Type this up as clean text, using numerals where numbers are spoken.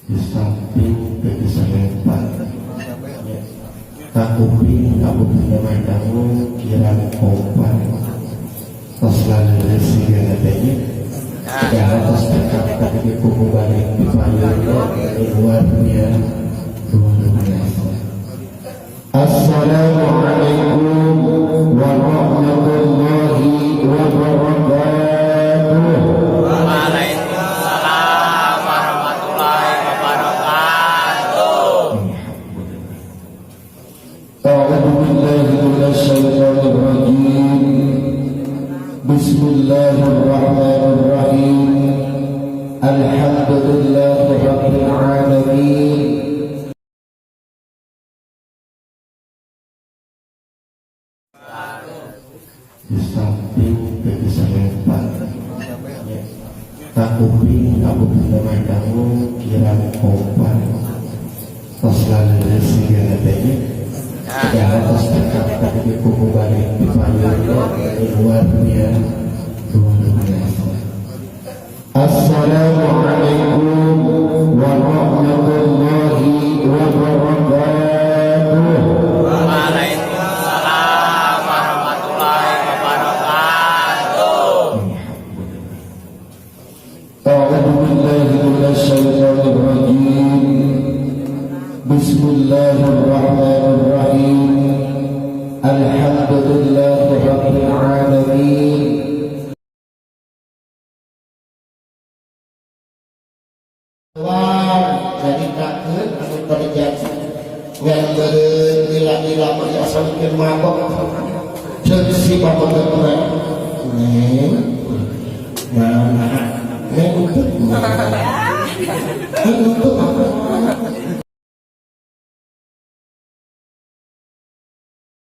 Di samping kegisanepan kakuping kakuping kamu kirang kompak tos laleureus sigana teh nya. Padahal tos cekap tadi kuku balik di payunna luar biasa, luar biasa. Assalamualaikum warahmatullahi wabarakatuh. Waalaikumsalam warahmatullahi wabarakatuh. أعوذ بالله من الشيطان الرجيم. بسم الله الرحمن الرحيم. الحمد لله رب العالمين. Di samping kegisanepan kakuping kakuping kamu kirang kompak tos laleureus sigana teh nya. Padahal tos cekap tadi kuku balik di payunna luar biasa, luar biasa. Assalamualaikum warahmatullahi wabarakatuh. Waalaikumsalam warahmatullahi wabarakatuh. أعوذ بالله من الشيطان الرجيم. بسم الله الرحمن الرحيم. الحمد لله رب العالمين. Wah, caritakeun anu terjadi ngan beureut lila-lila mah asa bikin mabok. Ceuk si bapak ketua, "Neng, nah, neng untuk, neng untuk apa?"